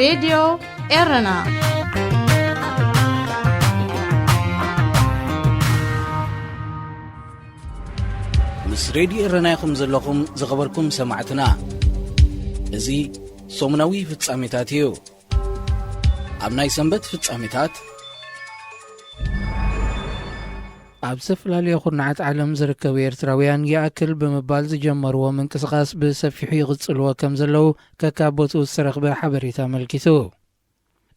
ሬድዮ ኤረና። ምስ ሬድዮ ኤረና ኢኹም ዘለኹም ዝኸበርኩም ሰማዕትና። እዚ ሰሙናዊ ፍጻሜታት እዩ። ኣብ ናይ ሰንበት ፍጻሜታት፣ ኣብ ዝተፈላለዩ ኩርናዓት ዓለም ዝርከቡ ኤርትራውያን ይኣክል ብምባል ዝጀመርዎ ምንቅስቓስ ብሰፊሑ ይቕጽልዎ ከም ዘለዉ ከካብ ቦትኡ ዝተረኽበ ሓበሬታ ኣመልኪቱ።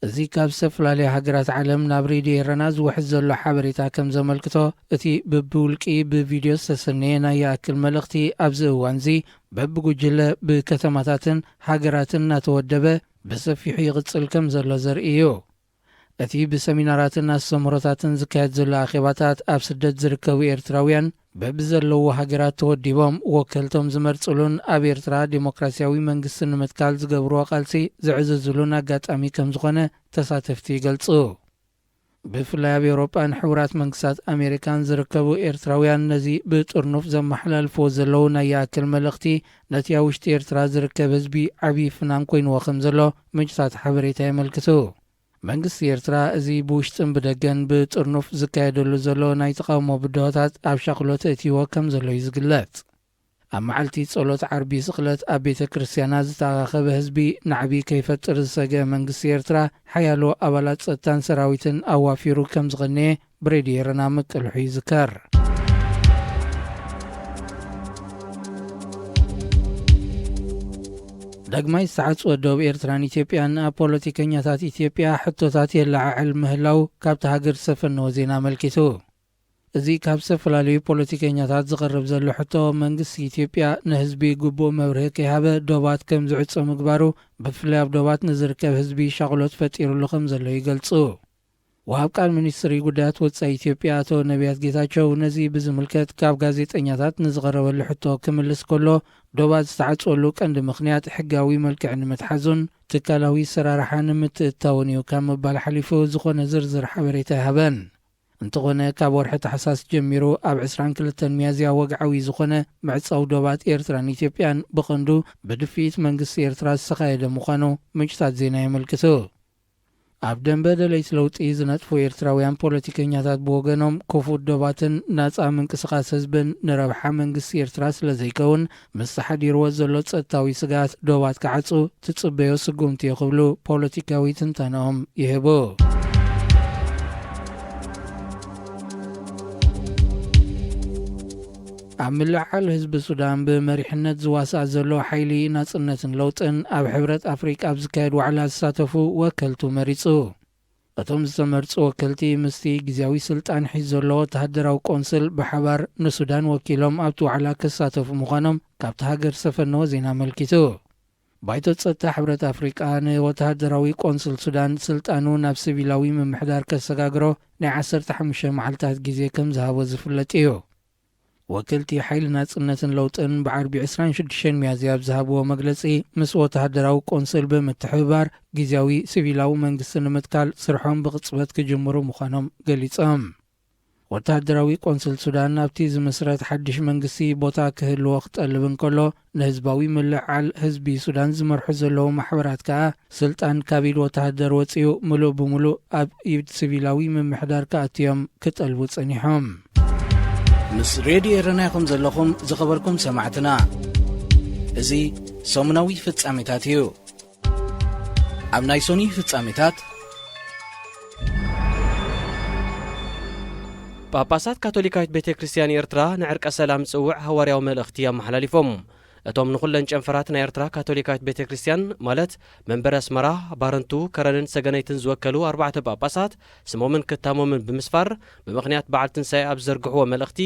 እዚ ካብ ዝተፈላለዩ ሃገራት ዓለም ናብ ሬድዮ ኤረና ዝውሕዝ ዘሎ ሓበሬታ ከም ዘመልክቶ፣ እቲ ብብውልቂ ብቪድዮ ዝተሰነየ ናይ ይኣክል መልእኽቲ ኣብዚ እዋንዚ በብጉጅለ ብከተማታትን ሃገራትን እናተወደበ ብሰፊሑ ይቕጽል ከም ዘሎ ዘርኢ እዩ። እቲ ብሰሚናራትን ኣስተምህሮታትን ዝካየድ ዘሎ ኣኼባታት ኣብ ስደት ዝርከቡ ኤርትራውያን በብዘለዎ ሃገራት ተወዲቦም ወከልቶም ዝመርጽሉን ኣብ ኤርትራ ዴሞክራሲያዊ መንግስቲ ንምትካል ዝገብርዎ ቃልሲ ዘዕዘዙሉን ኣጋጣሚ ከም ዝኾነ ተሳተፍቲ ይገልጹ። ብፍላይ ኣብ ኤውሮጳን ሕቡራት መንግስታት ኣሜሪካን ዝርከቡ ኤርትራውያን ነዚ ብጥርኑፍ ዘመሓላልፍዎ ዘለዉ ናይ ይኣክል መልእኽቲ ነቲ ኣብ ውሽጢ ኤርትራ ዝርከብ ህዝቢ ዓብዪ ፍናን ኮይንዎ ከም ዘሎ ምንጭታት ሓበሬታ የመልክቱ። መንግስቲ ኤርትራ እዚ ብውሽጥን ብደገን ብጥርኑፍ ዝካየደሉ ዘሎ ናይ ተቓውሞ ብድሆታት ኣብ ሻቕሎት እትይዎ ከም ዘሎ እዩ ዝግለጽ። ኣብ መዓልቲ ጸሎት ዓርቢ ስቕለት ኣብ ቤተ ክርስቲያናት ዝተኣኻኸበ ህዝቢ ናዕቢ ከይፈጥር ዝሰግአ መንግስቲ ኤርትራ ሓያሎ ኣባላት ጸጥታን ሰራዊትን ኣዋፊሩ ከም ዝቐነየ ብሬድዮ ኤረና ምቅልሑ ይዝከር። ዳግማይ ዝተዓጽወ ዶብ ኤርትራን ኢትዮጵያን ኣብ ፖለቲከኛታት ኢትዮጵያ ሕቶታት የለዓዕል ምህላው ካብቲ ሃገር ዝሰፈነዎ ዜና ኣመልኪቱ። እዚ ካብ ዝተፈላለዩ ፖለቲከኛታት ዝቐርብ ዘሎ ሕቶ፣ መንግስቲ ኢትዮጵያ ንህዝቢ ግቡእ መብርሂ ከይሃበ ዶባት ከም ዝዕጾ ምግባሩ፣ ብፍላይ ኣብ ዶባት ንዝርከብ ህዝቢ ሻቕሎት ፈጢሩሉ ከም ዘሎ ይገልጹ። ወሃብ ቃል ሚኒስትሪ ጉዳያት ወጻኢ ኢትዮጵያ ኣቶ ነቢያት ጌታቸው ነዚ ብዝምልከት ካብ ጋዜጠኛታት ንዝቐረበሉ ሕቶ ክምልስ ከሎ፣ ዶባት ዝተዓጽወሉ ቀንዲ ምኽንያት ሕጋዊ መልክዕ ንምትሓዙን ትካላዊ ኣሰራርሓ ንምትእትታውን እዩ ካብ ምባል ሓሊፉ ዝኾነ ዝርዝር ሓበሬታ ኣይሃበን። እንተኾነ፣ ካብ ወርሒ ታሕሳስ ጀሚሩ ኣብ ዕስራን ክልተን ሚያዝያ ወግዓዊ ዝኾነ ምዕጻው ዶባት ኤርትራን ኢትዮጵያን ብቐንዱ ብድፍኢት መንግስቲ ኤርትራ ዝተኻየደ ምዃኑ ምንጭታት ዜና የመልክቱ። ኣብ ደንበ ደለይቲ ለውጢ ዝነጥፉ ኤርትራውያን ፖለቲከኛታት ብወገኖም፣ ክፉት ዶባትን ናጻ ምንቅስቓስ ህዝብን ንረብሓ መንግስቲ ኤርትራ ስለ ዘይከውን፣ ምስ ተሓዲርዎ ዘሎ ጸጥታዊ ስግኣት ዶባት ክዓጹ ትጽበዮ ስጉምቲ እዩ ክብሉ ፖለቲካዊ ትንታነኦም ይህቡ። ኣብ ምልዕዓል ህዝቢ ሱዳን ብመሪሕነት ዝዋሳእ ዘሎ ሓይሊ ናጽነትን ለውጥን ኣብ ሕብረት ኣፍሪቃ ኣብ ዝካየድ ዋዕላ ዝሳተፉ ወከልቱ መሪጹ። እቶም ዝተመርጹ ወከልቲ ምስቲ ግዝያዊ ስልጣን ሒዙ ዘሎ ወተሃደራዊ ቆንስል ብሓባር ንሱዳን ወኪሎም ኣብቲ ዋዕላ ክሳተፉ ምዃኖም ካብቲ ሃገር ዝሰፈነዎ ዜና ኣመልኪቱ። ባይቶ ጸጥታ ሕብረት ኣፍሪቃ ንወተሃደራዊ ቆንስል ሱዳን ስልጣኑ ናብ ሲቪላዊ ምምሕዳር ከሰጋግሮ ናይ ዓሰርተ ሓሙሽተ መዓልታት ግዜ ከም ዝሃቦ ዝፍለጥ እዩ። ወከልቲ ሓይሊ ናጽነትን ለውጥን ብዓርቢ ዕስራን ሽዱሽተን ሚያዝያ ኣብ ዝሃብዎ መግለጺ፣ ምስ ወተሃደራዊ ቆንስል ብምትሕብባር ግዝያዊ ሲቪላዊ መንግስቲ ንምትካል ስርሖም ብቕጽበት ክጅምሩ ምዃኖም ገሊጾም። ወተሃደራዊ ቆንስል ሱዳን ኣብቲ ዝምስረት ሓድሽ መንግስቲ ቦታ ክህልዎ ክጠልብ እንከሎ፣ ንህዝባዊ ምልዕዓል ህዝቢ ሱዳን ዝመርሑ ዘለዉ ማሕበራት ከኣ፣ ስልጣን ካብ ኢድ ወተሃደር ወጺኡ ምሉእ ብምሉእ ኣብ ኢድ ሲቪላዊ ምምሕዳር ክኣትዮም ክጠልቡ ጸኒሖም። ምስ ሬድዮ ኤረና ኢኹም ዘለኹም ዝኸበርኩም ሰማዕትና። እዚ ሰሙናዊ ፍጻሜታት እዩ። ኣብ ናይ ሶኒ ፍጻሜታት፣ ጳጳሳት ካቶሊካዊት ቤተ ክርስቲያን ኤርትራ ንዕርቀ ሰላም ዝጽውዕ ሃዋርያዊ መልእኽቲ ኣመሓላሊፎም። እቶም ንኹለን ጨንፈራት ናይ ኤርትራ ካቶሊካዊት ቤተ ክርስቲያን፣ ማለት መንበረ ኣስመራ፣ ባረንቱ፣ ከረንን ሰገነይትን ዝወከሉ ኣርባዕተ ጳጳሳት፣ ስሞምን ክታሞምን ብምስፋር፣ ብምኽንያት በዓል ትንሳኤ ኣብ ዝዘርግሕዎ መልእኽቲ፣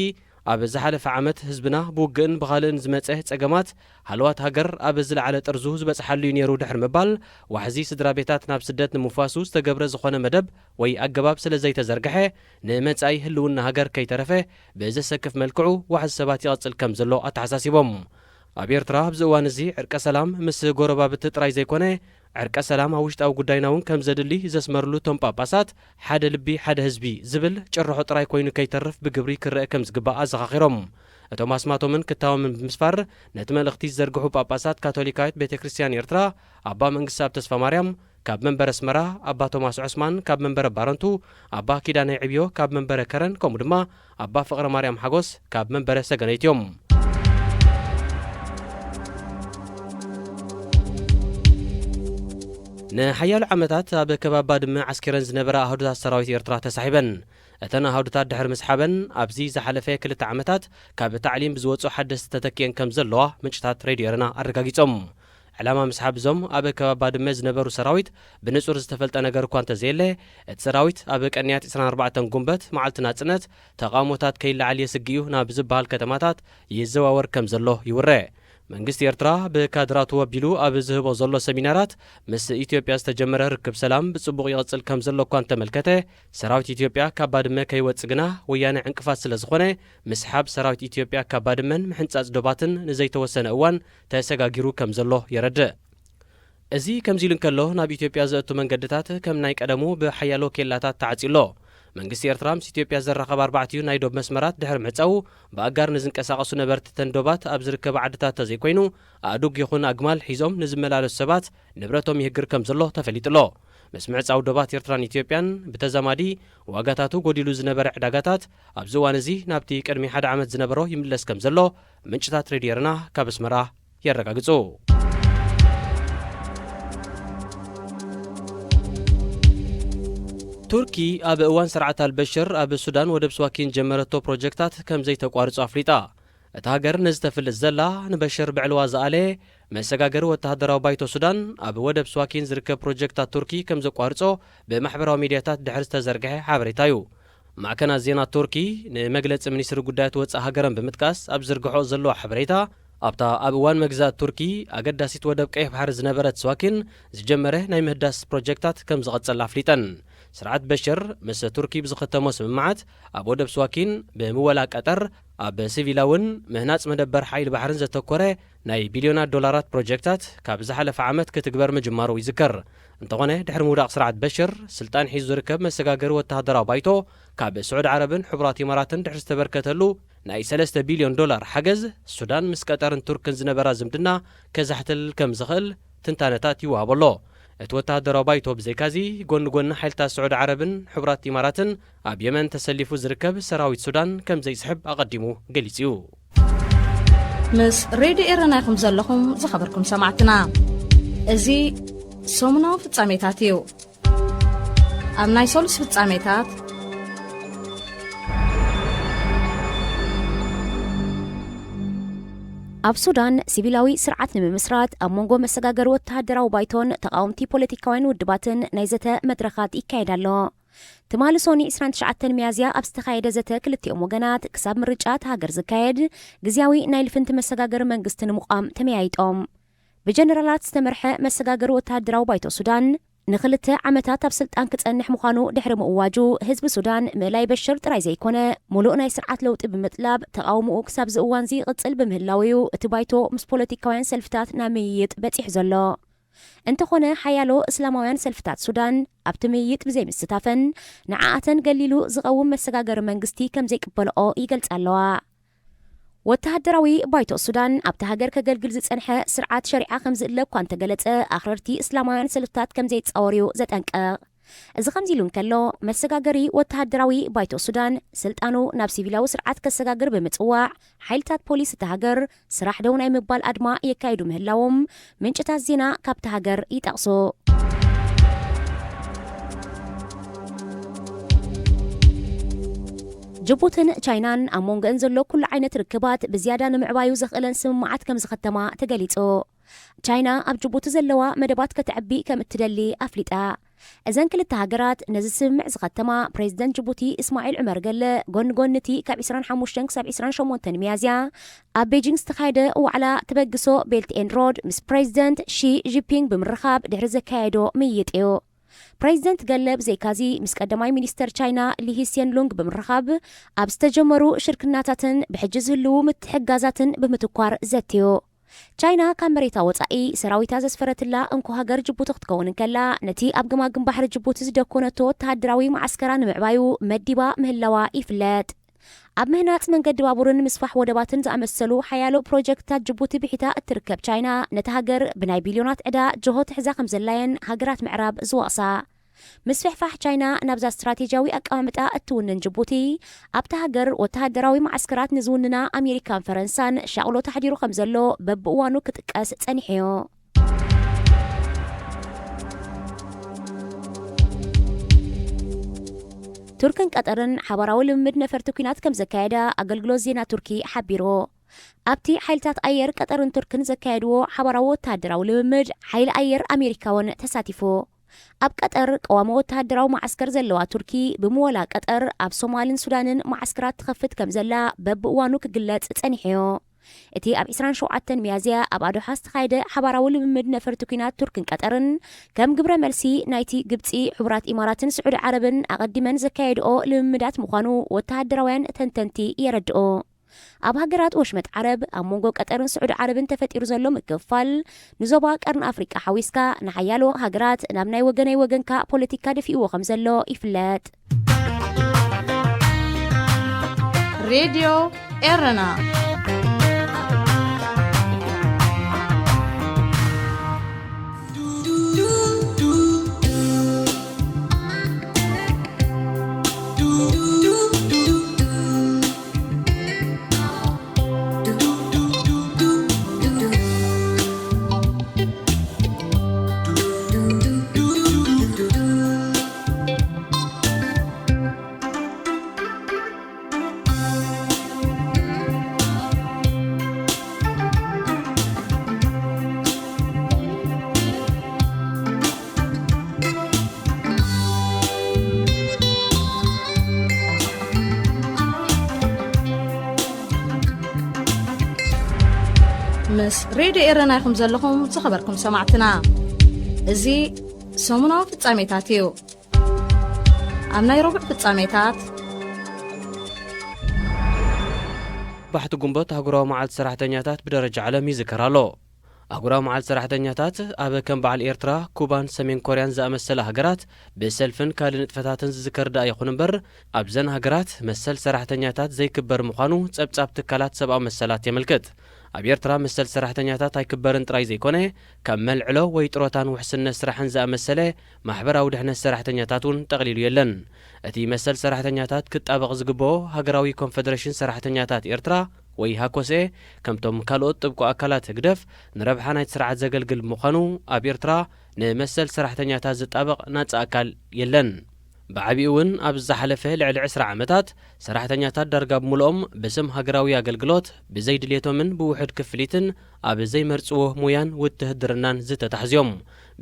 ኣብ ዝሓለፈ ዓመት ህዝብና ብውግእን ብኻልእን ዝመጸ ጸገማት፣ ሃለዋት ሃገር ኣብ ዝለዓለ ጥርዙ ዝበጽሓሉ እዩ ነይሩ ድሕሪ ምባል፣ ዋሕዚ ስድራ ቤታት ናብ ስደት ንምፍዋሱ ዝተገብረ ዝኾነ መደብ ወይ ኣገባብ ስለ ዘይተዘርግሐ፣ ንመጻኢ ህልውና ሃገር ከይተረፈ ብዘሰክፍ መልክዑ ዋሕዚ ሰባት ይቐጽል ከም ዘሎ ኣተሓሳሲቦም። ኣብ ኤርትራ ኣብዚ እዋን እዚ ዕርቀ ሰላም ምስ ጎረባብቲ ጥራይ ዘይኮነ፣ ዕርቀ ሰላም ኣብ ውሽጣዊ ጉዳይና እውን ከም ዘድሊ ዘስመርሉ እቶም ጳጳሳት፣ ሓደ ልቢ ሓደ ህዝቢ ዝብል ጭርሖ ጥራይ ኮይኑ ከይተርፍ ብግብሪ ክረአ ከም ዝግባእ ኣዘኻኺሮም። እቶም ኣስማቶምን ክታቦምን ብምስፋር ነቲ መልእኽቲ ዝዘርግሑ ጳጳሳት ካቶሊካዊት ቤተ ክርስቲያን ኤርትራ ኣባ መንግስትኣብ ተስፋ ማርያም፣ ካብ መንበረ ኣስመራ ኣባ ቶማስ ዑስማን፣ ካብ መንበረ ባረንቱ ኣባ ኪዳነ ዕብዮ፣ ካብ መንበረ ከረን ከምኡ ድማ ኣባ ፍቕረ ማርያም ሓጎስ ካብ መንበረ ሰገነይቲ እዮም። ንሓያሎ ዓመታት ኣብ ከባቢ ባድመ ዓስኪረን ዝነበራ ኣህዱታት ሰራዊት ኤርትራ ተሳሒበን። እተን ኣህዱታት ድሕሪ ምስሓበን፣ ኣብዚ ዝሓለፈ ክልተ ዓመታት ካብ ታዕሊም ብዝወጹ ሓደስቲ ተተኪኤን ከም ዘለዋ ምንጭታት ሬድዮ ኤረና ኣረጋጊጾም። ዕላማ ምስሓብ እዞም ኣብ ከባቢ ባድመ ዝነበሩ ሰራዊት ብንጹር ዝተፈልጠ ነገር እኳ እንተዘየለ፣ እቲ ሰራዊት ኣብ ቀንያት ዕስራን ኣርባዕተን ጉንበት መዓልቲ ናጽነት ተቓውሞታት ከይለዓል የስግእ እዩ ናብ ዝበሃል ከተማታት ይዘዋወር ከም ዘሎ ይውረ። መንግስቲ ኤርትራ ብካድራቱ ወቢሉ ኣብ ዝህቦ ዘሎ ሰሚናራት፣ ምስ ኢትዮጵያ ዝተጀመረ ርክብ ሰላም ብጽቡቕ ይቕጽል ከም ዘሎ እኳ እንተመልከተ፣ ሰራዊት ኢትዮጵያ ካብ ባድመ ከይወጽእ ግና ወያነ ዕንቅፋት ስለ ዝኾነ፣ ምስሓብ ሰራዊት ኢትዮጵያ ካብ ባድመን ምሕንጻጽ ዶባትን ንዘይተወሰነ እዋን ተሰጋጊሩ ከም ዘሎ የረድእ። እዚ ከምዚ ኢሉ እንከሎ፣ ናብ ኢትዮጵያ ዘእቱ መንገድታት ከም ናይ ቀደሙ ብሓያሎ ኬላታት ተዓጽዩ ኣሎ። መንግስቲ ኤርትራ ምስ ኢትዮጵያ ዘራኸብ ኣርባዕቲኡ ናይ ዶብ መስመራት ድሕሪ ምዕጻዉ፣ ብኣጋር ንዝንቀሳቐሱ ነበርቲ እተን ዶባት ኣብ ዝርከባ ዓድታት ተዘይኮይኑ፣ ኣእዱግ ይኹን ኣግማል ሒዞም ንዝመላለሱ ሰባት ንብረቶም ይህግር ከም ዘሎ ተፈሊጡ ኣሎ። ምስ ምዕጻው ዶባት ኤርትራን ኢትዮጵያን ብተዛማዲ ዋጋታቱ ጎዲሉ ዝነበረ ዕዳጋታት ኣብዚ እዋን እዚ ናብቲ ቅድሚ ሓደ ዓመት ዝነበሮ ይምለስ ከም ዘሎ ምንጭታት ሬድዮ ኤረና ካብ ኣስመራ የረጋግጹ። ቱርኪ ኣብ እዋን ስርዓት ኣልበሽር ኣብ ሱዳን ወደብ ስዋኪን ጀመረቶ ፕሮጀክታት ከም ዘይተቋርጾ ኣፍሊጣ። እታ ሃገር ነዚ ተፍልጥ ዘላ፣ ንበሽር ብዕልዋ ዝኣለ መሰጋገሪ ወተሃደራዊ ባይቶ ሱዳን ኣብ ወደብ ስዋኪን ዝርከብ ፕሮጀክታት ቱርኪ ከም ዘቋርጾ ብማሕበራዊ ሚድያታት ድሕሪ ዝተዘርግሐ ሓበሬታ እዩ። ማዕከናት ዜና ቱርኪ ንመግለጺ ሚኒስትሪ ጉዳያት ወጻኢ ሃገረን ብምጥቃስ ኣብ ዝዝርግሖ ዘለዋ ሓበሬታ፣ ኣብታ ኣብ እዋን መግዛእቲ ቱርኪ ኣገዳሲት ወደብ ቀይሕ ባሕሪ ዝነበረት ስዋኪን ዝጀመረ ናይ ምህዳስ ፕሮጀክታት ከም ዝቐጸላ ኣፍሊጠን። ስርዓት በሽር ምስ ቱርኪ ብዝኸተሞ ስምምዓት፣ ኣብ ወደብ ስዋኪን ብምወላ ቀጠር ኣብ ሲቪላውን ምህናጽ መደበር ሓይሊ ባሕርን ዘተኮረ ናይ ቢልዮናት ዶላራት ፕሮጀክታት ካብ ዝሓለፈ ዓመት ክትግበር ምጅማሩ ይዝከር። እንተኾነ፣ ድሕሪ ምውዳቕ ስርዓት በሽር፣ ስልጣን ሒዙ ዝርከብ መሰጋገሪ ወተሃደራዊ ባይቶ ካብ ስዑዲ ዓረብን ሕቡራት ኢማራትን ድሕሪ ዝተበርከተሉ ናይ ሰለስተ ቢልዮን ዶላር ሓገዝ፣ ሱዳን ምስ ቀጠርን ቱርክን ዝነበራ ዝምድና ከዛሕትል ከም ዝኽእል ትንታነታት ይወሃቦ ኣሎ። እቲ ወተሃደራዊ ባይቶ ብዘይካዚ፣ ጎኒ ጎኒ ሓይልታት ስዑዲ ዓረብን ሕቡራት ኢማራትን ኣብ የመን ተሰሊፉ ዝርከብ ሰራዊት ሱዳን ከም ዘይስሕብ ኣቐዲሙ ገሊጹ እዩ። ምስ ሬድዮ ኤረና ኢኹም ዘለኹም ዝኸበርኩም ሰማዕትና። እዚ ሰሙናዊ ፍጻሜታት እዩ። ኣብ ናይ ሰሉስ ፍጻሜታት፣ ኣብ ሱዳን ሲቪላዊ ስርዓት ንምምስራት ኣብ መንጎ መሰጋገሪ ወተሃደራዊ ባይቶን ተቓወምቲ ፖለቲካውያን ውድባትን ናይ ዘተ መድረኻት ይካየድ ኣሎ። ትማሊ ሶኒ ዕስራን ትሽዓተን ሚያዝያ ኣብ ዝተኻየደ ዘተ ክልቲኦም ወገናት ክሳብ ምርጫ እታ ሃገር ዝካየድ ግዝያዊ ናይ ልፍንቲ መሰጋገሪ መንግስቲ ንምቋም ተመያይጦም። ብጀነራላት ዝተመርሐ መሰጋገሪ ወተሃደራዊ ባይቶ ሱዳን ንኽልተ ዓመታት ኣብ ስልጣን ክጸንሕ ምዃኑ ድሕሪ ምእዋጁ፣ ህዝቢ ሱዳን ምእላይ በሽር ጥራይ ዘይኮነ፣ ሙሉእ ናይ ስርዓት ለውጢ ብምጥላብ ተቓውሞኡ ክሳብ እዚ እዋንዚ ይቕጽል ብምህላዉ'ዩ እቲ ባይቶ ምስ ፖለቲካውያን ሰልፍታት ናብ ምይይጥ በጺሑ ዘሎ። እንተኾነ፣ ሓያሎ እስላማውያን ሰልፍታት ሱዳን ኣብቲ ምይይጥ ብዘይምስታፈን፣ ንዓኣተን ገሊሉ ዝቐውም መሰጋገሪ መንግስቲ ከም ዘይቅበልኦ ይገልጻ ኣለዋ። ወተሃደራዊ ባይቶ ሱዳን ኣብቲ ሃገር ከገልግል ዝጸንሐ ስርዓት ሸሪዓ ከም ዝእለ እኳ እንተገለጸ፣ ኣኽረርቲ እስላማውያን ሰልፍታት ከም ዘይጻወር'ዩ ዘጠንቅቕ። እዚ ከምዚ ኢሉ እንከሎ፣ መሰጋገሪ ወተሃደራዊ ባይቶ ሱዳን ስልጣኑ ናብ ሲቪላዊ ስርዓት ከሰጋግር ብምጽዋዕ፣ ሓይልታት ፖሊስ እታ ሃገር ስራሕ ደው ናይ ምባል ኣድማ የካይዱ ምህላዎም ምንጭታት ዜና ካብታ ሃገር ይጠቕሱ። ጅቡትን ቻይናን ኣብ መንጎአን ዘሎ ኩሉ ዓይነት ርክባት ብዝያዳ ንምዕባዩ ዘኽእለን ስምምዓት ከም ዝኸተማ ተገሊጹ። ቻይና ኣብ ጅቡቲ ዘለዋ መደባት ከተዕቢ ከም እትደሊ ኣፍሊጣ። እዘን ክልተ ሃገራት ነዚ ስምምዕ ዝኸተማ ፕሬዚደንት ጅቡቲ እስማዒል ዑመር ገለ ጎኒ ጎኒ እቲ ካብ ዕስራን ሓሙሽተን ክሳብ ዕስራን ሸሞንተን ሚያዝያ ኣብ ቤጂንግ ዝተኻየደ ዋዕላ ተበግሶ ቤልት ኤንድ ሮድ ምስ ፕሬዚደንት ሺ ጂፒንግ ብምርኻብ ድሕሪ ዘካየዶ ምይይጥ እዩ። ፕሬዚደንት ገለ ብዘይካዚ ምስ ቀዳማይ ሚኒስተር ቻይና ሊ ሂስየን ሉንግ ብምርኻብ ኣብ ዝተጀመሩ ሽርክናታትን ብሕጂ ዝህልዉ ምትሕግጋዛትን ብምትኳር ዘትዩ። ቻይና ካብ መሬታ ወጻኢ ሰራዊታ ዘስፈረትላ እንኮ ሃገር ጅቡቲ ክትከውን እንከላ፣ ነቲ ኣብ ገማግም ባሕሪ ጅቡቲ ዝደኮነቶ ወተሃደራዊ መዓስከራ ንምዕባዩ መዲባ ምህላዋ ይፍለጥ። ኣብ ምህናጽ መንገዲ ባቡርን ምስፋሕ ወደባትን ዝኣመሰሉ ሓያሎ ፕሮጀክትታት ጅቡቲ ብሒታ እትርከብ ቻይና፣ ነታ ሃገር ብናይ ቢልዮናት ዕዳ ጅሆ ትሕዛ ከም ዘላየን ሃገራት ምዕራብ ዝወቕሳ። ምስፍሕፋሕ ቻይና ናብዛ ስትራቴጂያዊ ኣቀማምጣ እትውንን ጅቡቲ፣ ኣብታ ሃገር ወተሃደራዊ መዓስከራት ንዝውንና ኣሜሪካን ፈረንሳን ሻቕሎት ኣሕዲሩ ከም ዘሎ በብእዋኑ ክጥቀስ ጸኒሑዮ። ቱርክን ቀጠርን ሓባራዊ ልምምድ ነፈርቲ ኲናት ከም ዘካየዳ ኣገልግሎት ዜና ቱርኪ ሓቢሩ። ኣብቲ ሓይልታት ኣየር ቀጠርን ቱርክን ዘካየድዎ ሓባራዊ ወተሃደራዊ ልምምድ፣ ሓይሊ ኣየር ኣሜሪካ እውን ተሳቲፉ። ኣብ ቀጠር ቀዋሚ ወተሃደራዊ መዓስከር ዘለዋ ቱርኪ፣ ብምወላ ቀጠር ኣብ ሶማልን ሱዳንን መዓስከራት ትኸፍት ከም ዘላ በብእዋኑ ክግለጽ ጸኒሑዮ። እቲ ኣብ ዕስራን ሸውዓተን ሚያዝያ ኣብ ኣዶሓ ዝተኻየደ ሓባራዊ ልምምድ ነፈርቲ ኲናት ቱርክን ቀጠርን፣ ከም ግብረ መልሲ ናይቲ ግብጺ፣ ሕቡራት ኢማራትን ስዑዲ ዓረብን ኣቐዲመን ዘካየድኦ ልምምዳት ምዃኑ ወተሃደራውያን ተንተንቲ የረድኦ። ኣብ ሃገራት ወሽመጥ ዓረብ፣ ኣብ መንጎ ቀጠርን ስዑዲ ዓረብን ተፈጢሩ ዘሎ ምክፍፋል፣ ንዞባ ቀርኒ ኣፍሪቃ ሓዊስካ፣ ንሓያሎ ሃገራት ናብ ናይ ወገነይ ወገንካ ፖለቲካ ደፊእዎ ከም ዘሎ ይፍለጥ። ሬድዮ ኤረና። ምስ ሬድዮ ኤረና ኢኹም ዘለኹም፣ ዝኸበርኩም ሰማዕትና። እዚ ሰሙናዊ ፍጻሜታት እዩ። ኣብ ናይ ረቡዕ ፍጻሜታት፣ ባሕቲ ግንቦት ኣህጉራዊ መዓልቲ ሰራሕተኛታት ብደረጃ ዓለም ይዝከር ኣሎ። ኣህጉራዊ መዓልቲ ሰራሕተኛታት ኣብ ከም በዓል ኤርትራ፣ ኩባን ሰሜን ኮርያን ዝኣመሰላ ሃገራት ብሰልፍን ካልእ ንጥፈታትን ዝዝከር ደኣ ይኹን እምበር፣ ኣብዘን ሃገራት መሰል ሰራሕተኛታት ዘይክበር ምዃኑ ጸብጻብ ትካላት ሰብኣዊ መሰላት የመልክት። ኣብ ኤርትራ መሰል ሰራሕተኛታት ኣይክበርን ጥራይ ዘይኮነ፣ ከም መልዕሎ ወይ ጥሮታን ውሕስነት ስራሕን ዝኣመሰለ ማሕበራዊ ድሕነት ሰራሕተኛታት እውን ጠቕሊሉ የለን። እቲ መሰል ሰራሕተኛታት ክጣበቕ ዝግብኦ ሃገራዊ ኮንፈደሬሽን ሰራሕተኛታት ኤርትራ ወይ ሃኮስኤ፣ ከምቶም ካልኦት ጥብቆ ኣካላት ህግደፍ፣ ንረብሓ ናይቲ ስርዓት ዘገልግል ብምዃኑ፣ ኣብ ኤርትራ ንመሰል ሰራሕተኛታት ዝጣበቕ ናጻ ኣካል የለን። ብዓቢኡ እውን ኣብ ዝሓለፈ ልዕሊ ዕስራ ዓመታት፣ ሰራሕተኛታት ዳርጋ ብምልኦም ብስም ሃገራዊ ኣገልግሎት፣ ብዘይ ድልየቶምን ብውሑድ ክፍሊትን ኣብ ዘይመርጽዎ ሞያን ውትህድርናን ዝተታሕዙ እዮም።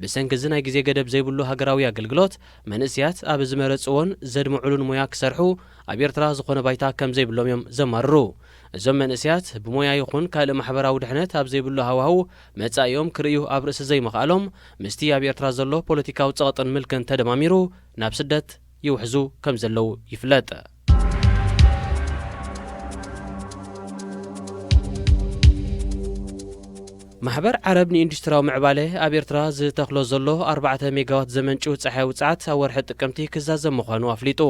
ብሰንኪ እዚ ናይ ግዜ ገደብ ዘይብሉ ሃገራዊ ኣገልግሎት፣ መንእሰያት ኣብ ዝመረጽዎን ዘድምዑሉን ሞያ ክሰርሑ ኣብ ኤርትራ ዝኾነ ባይታ ከም ዘይብሎም እዮም ዘማርሩ። እዞም መንእሰያት ብሞያ ይኹን ካልእ ማሕበራዊ ድሕነት ኣብ ዘይብሉ ሃዋህው መጻኢኦም ክርእዩ ኣብ ርእሲ ዘይምኽኣሎም፣ ምስቲ ኣብ ኤርትራ ዘሎ ፖለቲካዊ ጸቕጥን ምልክን ተደማሚሩ ናብ ስደት ይውሕዙ ከም ዘለዉ ይፍለጥ። ማሕበር ዓረብ ንኢንዱስትሪያዊ ምዕባለ ኣብ ኤርትራ ዝተኽሎ ዘሎ ኣርባዕተ ሜጋዋት ዘመንጭው ጸሓያዊ ጸዓት ኣብ ወርሒ ጥቅምቲ ክዛዘም ምዃኑ ኣፍሊጡ።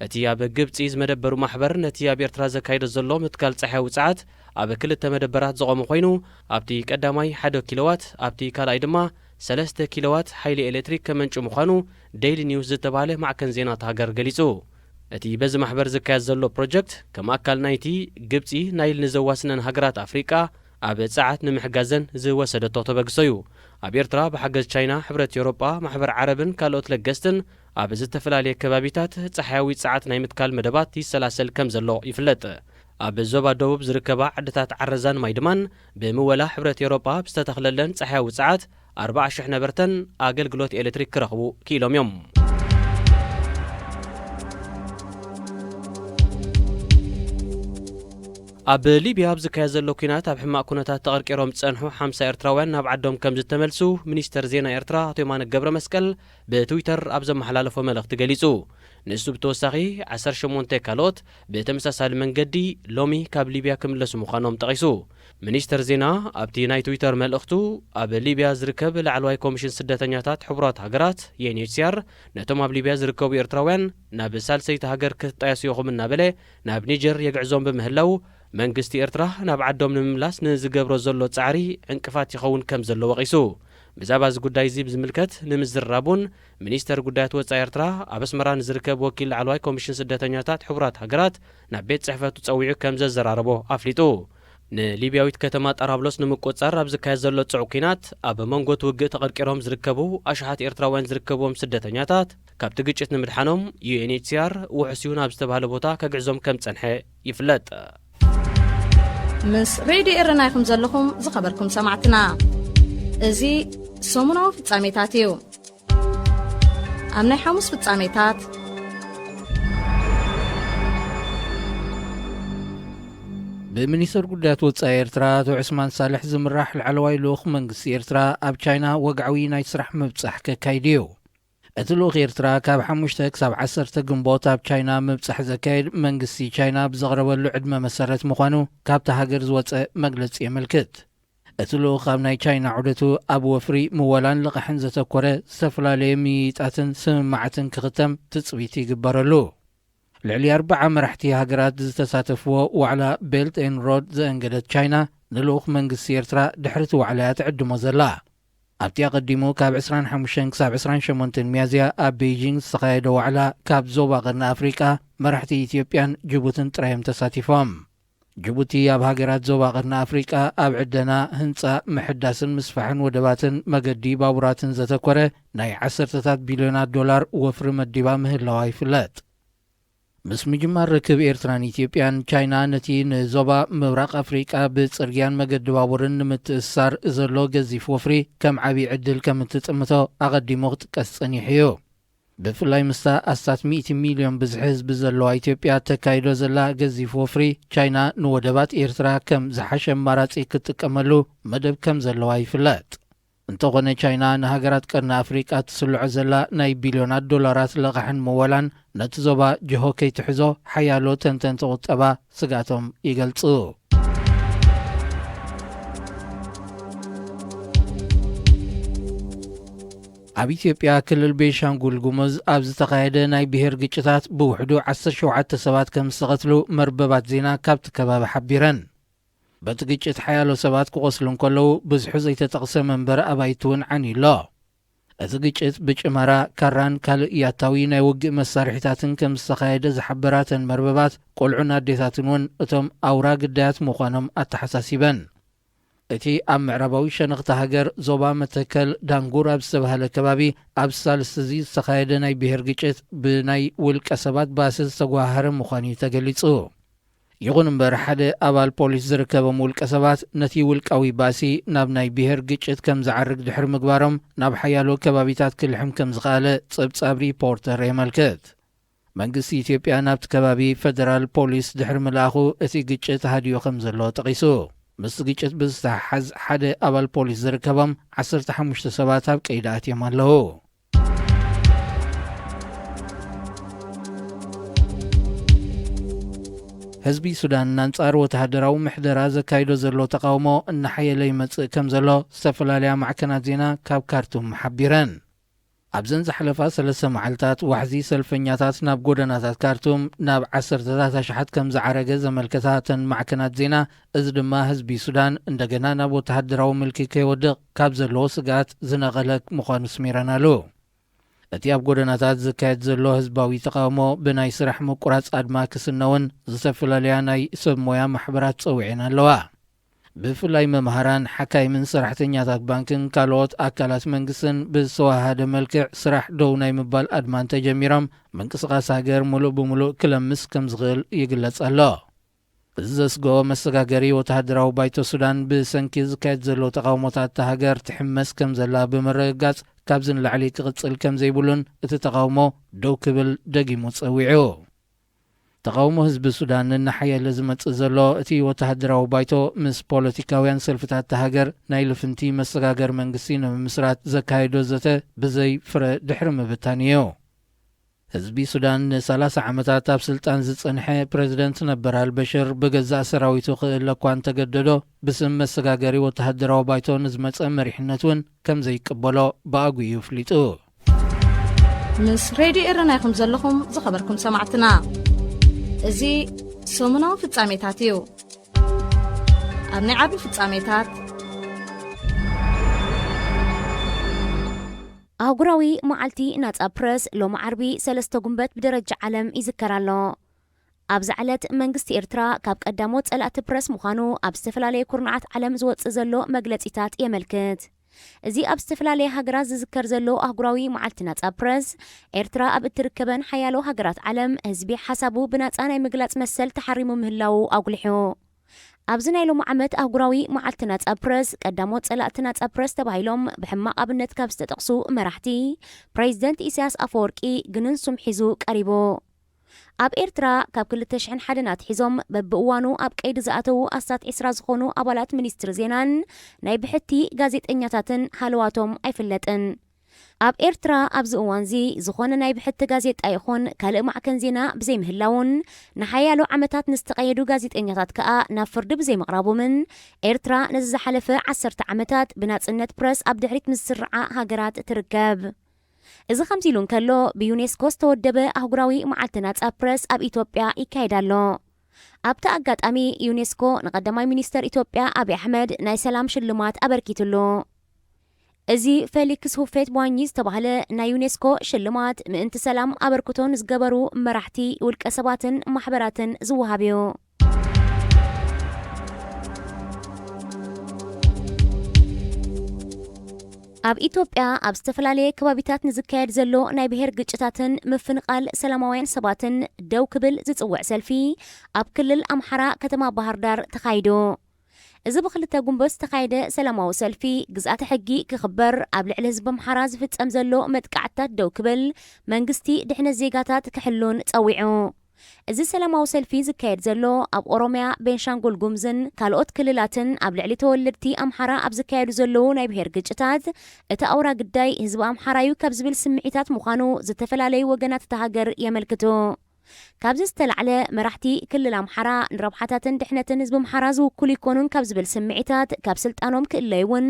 እቲ ኣብ ግብጺ ዝመደበሩ ማሕበር ነቲ ኣብ ኤርትራ ዘካይዶ ዘሎ ምትካል ጸሓያዊ ጸዓት ኣብ ክልተ መደበራት ዝቖመ ኮይኑ፣ ኣብቲ ቀዳማይ ሓደ ኪሎዋት፣ ኣብቲ ካልኣይ ድማ ሰለስተ ኪሎዋት ሓይሊ ኤሌክትሪክ ከመንጩ ምዃኑ ዴይሊ ኒውስ ዝተባህለ ማዕከን ዜና እታ ሃገር ገሊጹ። እቲ በዚ ማሕበር ዝካየድ ዘሎ ፕሮጀክት፣ ከም ኣካል ናይቲ ግብጺ ናይል ንዘዋስነን ሃገራት ኣፍሪቃ ኣብ ጸዓት ንምሕጋዘን ዝወሰደቶ ተበግሶ እዩ። ኣብ ኤርትራ ብሓገዝ ቻይና፣ ሕብረት ኤውሮጳ፣ ማሕበር ዓረብን ካልኦት ለገስትን ኣብ ዝተፈላለየ ከባቢታት ጸሓያዊ ጸዓት ናይ ምትካል መደባት ይሰላሰል ከም ዘሎ ይፍለጥ። ኣብ ዞባ ደቡብ ዝርከባ ዓድታት ዓረዛን ማይድማን ብምወላ ሕብረት ኤውሮጳ ብዝተተኽለለን ጸሓያዊ ጸዓት ኣርባዓ ሽሕ ነበርተን ኣገልግሎት ኤሌክትሪክ ክረኽቡ ክኢሎም እዮም። ኣብ ሊብያ ኣብ ዝካየድ ዘሎ ኲናት ኣብ ሕማቕ ኩነታት ተቐርቂሮም ዝጸንሑ ሓምሳ ኤርትራውያን ናብ ዓዶም ከም ዝተመልሱ ሚኒስተር ዜና ኤርትራ ኣቶ የማነ ገብረ መስቀል ብትዊተር ኣብ ዘመሓላለፎ መልእኽቲ ገሊጹ። ንሱ ብተወሳኺ ዓሰርተ ሸሞንተ ካልኦት ብተመሳሳሊ መንገዲ ሎሚ ካብ ሊብያ ክምለሱ ምዃኖም ጠቒሱ። ሚኒስተር ዜና ኣብቲ ናይ ትዊተር መልእኽቱ፣ ኣብ ሊብያ ዝርከብ ላዕለዋይ ኮሚሽን ስደተኛታት ሕቡራት ሃገራት፣ ዩ ኤን ኤች ሲ ኣር፣ ነቶም ኣብ ሊብያ ዝርከቡ ኤርትራውያን ናብ ሳልሰይቲ ሃገር ክትጣየሱ ኢኹም እናበለ ናብ ኒጀር የግዕዞም ብምህላው፣ መንግስቲ ኤርትራ ናብ ዓዶም ንምምላስ ንዝገብሮ ዘሎ ጻዕሪ ዕንቅፋት ይኸውን ከም ዘሎ ወቒሱ። ብዛዕባ እዚ ጉዳይ እዚ ብዝምልከት ንምዝርራብ እውን ሚኒስተር ጉዳያት ወጻኢ ኤርትራ ኣብ ኣስመራ ንዝርከብ ወኪል ላዕለዋይ ኮሚሽን ስደተኛታት ሕቡራት ሃገራት ናብ ቤት ጽሕፈቱ ጸዊዑ ከም ዘዘራረቦ ኣፍሊጡ። ንሊብያዊት ከተማ ጣራብሎስ ንምቁጽጻር ኣብ ዝካየድ ዘሎ ጽዑቕ ኲናት፣ ኣብ መንጎ እቲ ውግእ ተቐርቂሮም ዝርከቡ ኣሽሓት ኤርትራውያን ዝርከብዎም ስደተኛታት፣ ካብቲ ግጭት ንምድሓኖም ዩ ኤን ኤች ሲ ኣር ውሑስ እዩ ናብ ዝተባህለ ቦታ ከግዕዞም ከም ጸንሐ ይፍለጥ። ምስ ሬድዮ ኤረና ኢኹም ዘለኹም ዝኸበርኩም ሰማዕትና። እዚ ሰሙናዊ ፍጻሜታት እዩ። ኣብ ናይ ሓሙስ ፍጻሜታት፣ ብሚኒስተር ጉዳያት ወጻኢ ኤርትራ ኣቶ ዑስማን ሳልሕ ዝምራሕ ላዕለዋይ ልኡኽ መንግስቲ ኤርትራ ኣብ ቻይና ወግዓዊ ናይ ስራሕ ምብጻሕ ከካይድ እዩ። እቲ ልኡኽ ኤርትራ ካብ ሓሙሽተ ክሳብ ዓሰርተ ግንቦት ኣብ ቻይና ምብጻሕ ዘካየድ መንግስቲ ቻይና ብዘቕረበሉ ዕድመ መሰረት ምዃኑ ካብታ ሃገር ዝወጸ መግለጺ የመልክት። እቲ ልኡኽ ኣብ ናይ ቻይና ዑደቱ ኣብ ወፍሪ ምወላን ልቓሕን ዘተኮረ ዝተፈላለየ ምይይጣትን ስምምዓትን ክኽተም ትጽቢት ይግበረሉ። ልዕሊ ኣርብዓ መራሕቲ ሃገራት ዝተሳተፍዎ ዋዕላ ቤልት ኤን ሮድ ዘእንገደት ቻይና ንልኡኽ መንግስቲ ኤርትራ ድሕሪ እቲ ዋዕላ እያ ትዕድሞ ዘላ። ኣብቲ ኣቐዲሙ ካብ ዕስራን ሓሙሽተን ክሳብ ዕስራን ሸሞንተን ሚያዝያ ኣብ ቤይጂንግ ዝተኻየደ ዋዕላ ካብ ዞባ ቀርኒ ኣፍሪቃ መራሕቲ ኢትዮጵያን ጅቡትን ጥራይ እዮም ተሳቲፎም። ጅቡቲ ኣብ ሃገራት ዞባ ቀርኒ ኣፍሪቃ ኣብ ዕደና፣ ህንጻ፣ ምሕዳስን ምስፋሕን ወደባትን መገዲ ባቡራትን ዘተኮረ ናይ ዓሰርተታት ቢልዮናት ዶላር ወፍሪ መዲባ ምህላዋ ይፍለጥ። ምስ ምጅማር ርክብ ኤርትራን ኢትዮጵያን፣ ቻይና ነቲ ንዞባ ምብራቕ ኣፍሪቃ ብጽርግያን መገዲ ባቡርን ንምትእስሳር ዘሎ ገዚፍ ወፍሪ ከም ዓቢ ዕድል ከም እትጥምቶ ኣቐዲሙ ክጥቀስ ጸኒሑ እዩ። ብፍላይ ምስታ ኣስታት ሚእቲ ሚልዮን ብዝሒ ህዝቢ ዘለዋ ኢትዮጵያ ተካይዶ ዘላ ገዚፍ ወፍሪ፣ ቻይና ንወደባት ኤርትራ ከም ዝሓሸ ኣማራጺ ክትጥቀመሉ መደብ ከም ዘለዋ ይፍለጥ። እንተኾነ፣ ቻይና ንሃገራት ቀርኒ ኣፍሪቃ ትስልዖ ዘላ ናይ ቢልዮናት ዶላራት ለቓሕን ምወላን ነቲ ዞባ ጅሆ ከይትሕዞ ሓያሎ ተንተንቲ ቁጠባ ስግኣቶም ይገልጹ። ኣብ ኢትዮጵያ ክልል ቤንሻንጉል ጉሙዝ ኣብ ዝተኻየደ ናይ ብሄር ግጭታት ብውሕዱ ዓሰርተ ሸውዓተ ሰባት ከም ዝተቐትሉ መርበባት ዜና ካብቲ ከባቢ ሓቢረን። በቲ ግጭት ሓያሎ ሰባት ክቖስሉ እንከለዉ፣ ብዝሑ ዘይተጠቕሰ መንበሪ ኣባይቲ እውን ዓንዩ ኣሎ። እቲ ግጭት ብጭመራ፣ ካራን ካልእ ያታዊ ናይ ውግእ መሳርሒታትን ከም ዝተኻየደ ዝሓበራ እተን መርበባት፣ ቆልዑን ኣዴታትን እውን እቶም ኣውራ ግዳያት ምዃኖም ኣተሓሳሲበን። እቲ ኣብ ምዕራባዊ ሸነኽቲ ሃገር ዞባ መተከል ዳንጉር ኣብ ዝተባህለ ከባቢ ኣብ ሳልስቲ እዚ ዝተኻየደ ናይ ብሄር ግጭት ብናይ ውልቀ ሰባት ባሲ ዝተጓሃረ ምዃኑ እዩ ተገሊጹ። ይኹን እምበር፣ ሓደ ኣባል ፖሊስ ዝርከቦም ውልቀ ሰባት ነቲ ውልቃዊ ባሲ ናብ ናይ ብሄር ግጭት ከም ዝዓርግ ድሕሪ ምግባሮም ናብ ሓያሎ ከባቢታት ክልሕም ከም ዝኸኣለ ጸብጻብ ሪፖርተር የመልክት። መንግስቲ ኢትዮጵያ ናብቲ ከባቢ ፈደራል ፖሊስ ድሕሪ ምልኣኹ እቲ ግጭት ሃዲኡ ከም ዘሎ ጠቒሱ። ምስቲ ግጭት ብዝተሓሓዝ ሓደ ኣባል ፖሊስ ዝርከቦም ዓሰርተ ሓሙሽተ ሰባት ኣብ ቀይዲ ኣትዮም ኣለዉ። ህዝቢ ሱዳን ኣንጻር ወተሃደራዊ ምሕደራ ዘካይዶ ዘሎ ተቓውሞ እናሓየለ ይመጽእ ከም ዘሎ ዝተፈላለያ ማዕከናት ዜና ካብ ካርቱም ሓቢረን። ኣብዘን ዝሓለፋ ሰለስተ መዓልታት ዋሕዚ ሰልፈኛታት ናብ ጎደናታት ካርቱም ናብ ዓሰርተታት ኣሽሓት ከም ዝዓረገ ዘመልከታ እተን ማዕከናት ዜና፣ እዚ ድማ ህዝቢ ሱዳን እንደገና ናብ ወተሃደራዊ ምልኪ ከይወድቕ ካብ ዘለዎ ስግኣት ዝነቐለ ምዃኑ ስሚረናሉ። እቲ ኣብ ጎደናታት ዝካየድ ዘሎ ህዝባዊ ተቓውሞ ብናይ ስራሕ ምቁራጽ ኣድማ ክስነ እውን ዝተፈላለያ ናይ ሰብ ሞያ ማሕበራት ጸዊዐን ኣለዋ። ብፍላይ መምሃራን፣ ሓካይምን ሰራሕተኛታት ባንክን ካልኦት ኣካላት መንግስትን ብዝተወሃሃደ መልክዕ ስራሕ ደው ናይ ምባል ኣድማ እንተጀሚሮም፣ ምንቅስቓስ ሃገር ሙሉእ ብሙሉእ ክለምስ ከም ዝኽእል ይግለጽ ኣሎ። እዚ ዘስግኦ መሰጋገሪ ወተሃደራዊ ባይቶ ሱዳን ብሰንኪ ዝካየድ ዘሎ ተቓውሞታት እታ ሃገር ትሕመስ ከም ዘላ ብምርግጋጽ፣ ካብዚ ንላዕሊ ክቕጽል ከም ዘይብሉን እቲ ተቓውሞ ደው ክብል ደጊሙ ጸዊዑ። ተቓውሞ ህዝቢ ሱዳን እናሓየለ ዝመጽእ ዘሎ እቲ ወተሃደራዊ ባይቶ፣ ምስ ፖለቲካውያን ሰልፍታት እታ ሃገር ናይ ልፍንቲ መሰጋገሪ መንግስቲ ንምምስራት ዘካየዶ ዘተ ብዘይ ፍረ ድሕሪ ምብታን እዩ። ህዝቢ ሱዳን ንሰላሳ ዓመታት ኣብ ስልጣን ዝጸንሐ ፕረዚደንት ነበር ኣልበሽር ብገዛእ ሰራዊቱ ክእለ እኳ እንተገደዶ፣ ብስም መሰጋገሪ ወተሃደራዊ ባይቶ ንዝመጸ መሪሕነት እውን ከም ዘይቅበሎ ብኣጉኡ እዩ ኣፍሊጡ። ምስ ሬድዮ ኤረና ኢኹም ዘለኹም ዝኸበርኩም ሰማዕትና። እዚ ሰሙናዊ ፍጻሜታት እዩ። ኣብ ናይ ዓቢ ፍጻሜታት፣ ኣህጉራዊ መዓልቲ ናጻ ፕረስ ሎሚ ዓርቢ ሰለስተ ጉንበት ብደረጃ ዓለም ይዝከር ኣሎ። ኣብዛ ዕለት መንግስቲ ኤርትራ ካብ ቀዳሞት ጸላእቲ ፕረስ ምዃኑ ኣብ ዝተፈላለዩ ኩርናዓት ዓለም ዝወጽእ ዘሎ መግለጺታት የመልክት። እዚ ኣብ ዝተፈላለየ ሃገራት ዝዝከር ዘሎ ኣህጉራዊ መዓልቲ ናጻ ፕረስ፣ ኤርትራ ኣብ እትርከበን ሓያሎ ሃገራት ዓለም ህዝቢ ሓሳቡ ብናጻ ናይ ምግላጽ መሰል ተሓሪሙ ምህላዉ ኣጉሊሑ። ኣብዚ ናይ ሎሚ ዓመት ኣህጉራዊ መዓልቲ ናጻ ፕረስ፣ ቀዳሞት ጸላእቲ ናጻ ፕረስ ተባሂሎም ብሕማቕ ኣብነት ካብ ዝተጠቕሱ መራሕቲ፣ ፕሬዚደንት ኢሳያስ ኣፈወርቂ ግንን ሱም ሒዙ ቀሪቡ። ኣብ ኤርትራ ካብ ክልተ ሽሕን ሓደን ኣትሒዞም በብእዋኑ ኣብ ቀይዲ ዝኣተዉ ኣስታት ዒስራ ዝኾኑ ኣባላት ሚኒስትሪ ዜናን ናይ ብሕቲ ጋዜጠኛታትን ሃለዋቶም ኣይፍለጥን። ኣብ ኤርትራ ኣብዚ እዋንዚ ዝኾነ ናይ ብሕቲ ጋዜጣ ይኹን ካልእ ማዕከን ዜና ብዘይምህላውን፣ ንሓያሎ ዓመታት ንዝተቐየዱ ጋዜጠኛታት ከኣ ናብ ፍርዲ ብዘይምቕራቦምን፣ ኤርትራ ነዚ ዝሓለፈ ዓሰርተ ዓመታት ብናጽነት ፕረስ ኣብ ድሕሪት ምስ ዝስርዓ ሃገራት ትርከብ። እዚ ከምዚ ኢሉ እንከሎ፣ ብዩኔስኮ ዝተወደበ ኣህጉራዊ መዓልቲ ናጻ ፕረስ ኣብ ኢትዮጵያ ይካየድ ኣሎ። ኣብቲ ኣጋጣሚ፣ ዩኔስኮ ንቀዳማይ ሚኒስተር ኢትዮጵያ ኣብይ ኣሕመድ ናይ ሰላም ሽልማት ኣበርኪትሉ። እዚ ፌሊክስ ሁፌት ቧኝ ዝተባህለ ናይ ዩኔስኮ ሽልማት፣ ምእንቲ ሰላም ኣበርክቶ ንዝገበሩ መራሕቲ፣ ውልቀ ሰባትን ማሕበራትን ዝወሃብ እዩ። ኣብ ኢትዮጵያ ኣብ ዝተፈላለየ ከባቢታት ንዝካየድ ዘሎ ናይ ብሄር ግጭታትን ምፍንቓል ሰላማውያን ሰባትን ደው ክብል ዝጽውዕ ሰልፊ፣ ኣብ ክልል ኣምሓራ ከተማ ባህር ዳር ተኻይዱ። እዚ ብክልተ ጉንበት ዝተኻየደ ሰላማዊ ሰልፊ፣ ግዝኣተ ሕጊ ክኽበር፣ ኣብ ልዕሊ ህዝቢ ኣምሓራ ዝፍጸም ዘሎ መጥቃዕትታት ደው ክብል፣ መንግስቲ ድሕነት ዜጋታት ክሕሉን ጸዊዑ። እዚ ሰላማዊ ሰልፊ ዝካየድ ዘሎ፣ ኣብ ኦሮምያ፣ ቤንሻንጉል ጉምዝን ካልኦት ክልላትን ኣብ ልዕሊ ተወለድቲ ኣምሓራ ኣብ ዝካየዱ ዘለዉ ናይ ብሄር ግጭታት፣ እቲ ኣውራ ግዳይ ህዝቢ ኣምሓራዩ ካብ ዝብል ስምዒታት ምዃኑ ዝተፈላለዩ ወገናት እታ ሃገር የመልክቱ። ካብዚ ዝተላዕለ፣ መራሕቲ ክልል ኣምሓራ ንረብሓታትን ድሕነትን ህዝቢ ኣምሓራ ዝውክሉ ይኮኑን ካብ ዝብል ስምዒታት ካብ ስልጣኖም ክእለዩ እውን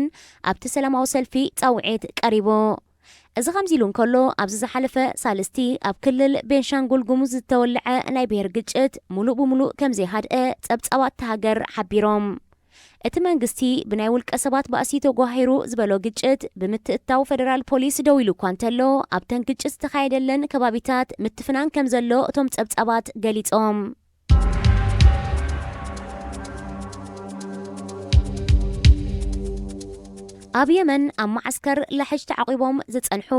ኣብቲ ሰላማዊ ሰልፊ ጻውዒት ቀሪቡ። እዚ ከምዚ ኢሉ እንከሎ፣ ኣብዚ ዝሓለፈ ሳልስቲ ኣብ ክልል ቤንሻንጉል ጉሙዝ ዝተወልዐ ናይ ብሄር ግጭት ሙሉእ ብሙሉእ ከም ዘይሃድአ ጸብጻባት እታ ሃገር ሓቢሮም። እቲ መንግስቲ፣ ብናይ ውልቀ ሰባት ባእሲ ተጓሂሩ ዝበሎ ግጭት ብምትእትታው ፈደራል ፖሊስ ደው ኢሉ እኳ እንተሎ፣ ኣብተን ግጭት ዝተኻየደለን ከባቢታት ምትፍናን ከም ዘሎ እቶም ጸብጻባት ገሊጾም። ኣብ የመን ኣብ መዓስከር ላሕጅ ተዓቂቦም ዝጸንሑ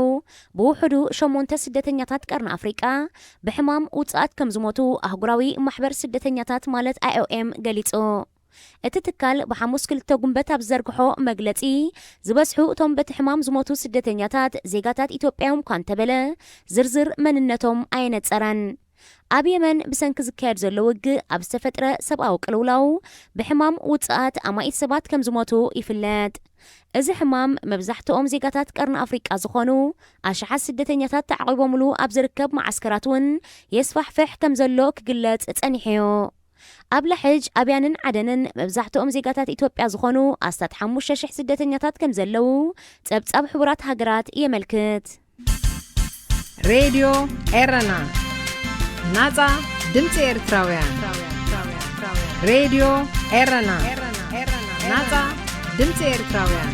ብውሕዱ ሸሞንተ ስደተኛታት ቀርኒ ኣፍሪቃ ብሕማም ውጽኣት ከም ዝሞቱ ኣህጉራዊ ማሕበር ስደተኛታት ማለት ኣይ ኦ ኤም ገሊጹ። እቲ ትካል ብሓሙስ ክልተ ጉንበት ኣብ ዝዘርግሖ መግለጺ፣ ዝበዝሑ እቶም በቲ ሕማም ዝሞቱ ስደተኛታት ዜጋታት ኢትዮጵያ እዮም እኳ እንተበለ፣ ዝርዝር መንነቶም ኣየነጸረን። ኣብ የመን ብሰንኪ ዝካየድ ዘሎ ውግእ ኣብ ዝተፈጥረ ሰብኣዊ ቅልውላው ብሕማም ውጽኣት ኣማኢት ሰባት ከም ዝሞቱ ይፍለጥ። እዚ ሕማም መብዛሕትኦም ዜጋታት ቀርኒ ኣፍሪቃ ዝኾኑ ኣሽሓት ስደተኛታት ተዓቒቦምሉ ኣብ ዝርከብ መዓስከራት እውን የስፋሕፍሕ ከም ዘሎ ክግለጽ ጸኒሑ እዩ። ኣብ ላሕጅ፣ ኣብያንን ዓደንን መብዛሕትኦም ዜጋታት ኢትዮጵያ ዝኾኑ ኣስታት ሓሙሽተ ሽሕ ስደተኛታት ከም ዘለዉ ጸብጻብ ሕቡራት ሃገራት የመልክት። ሬድዮ ኤረና፣ ናጻ ድምጺ ኤርትራውያን። ሬድዮ ኤረና፣ ናጻ ድምጺ ኤርትራውያን።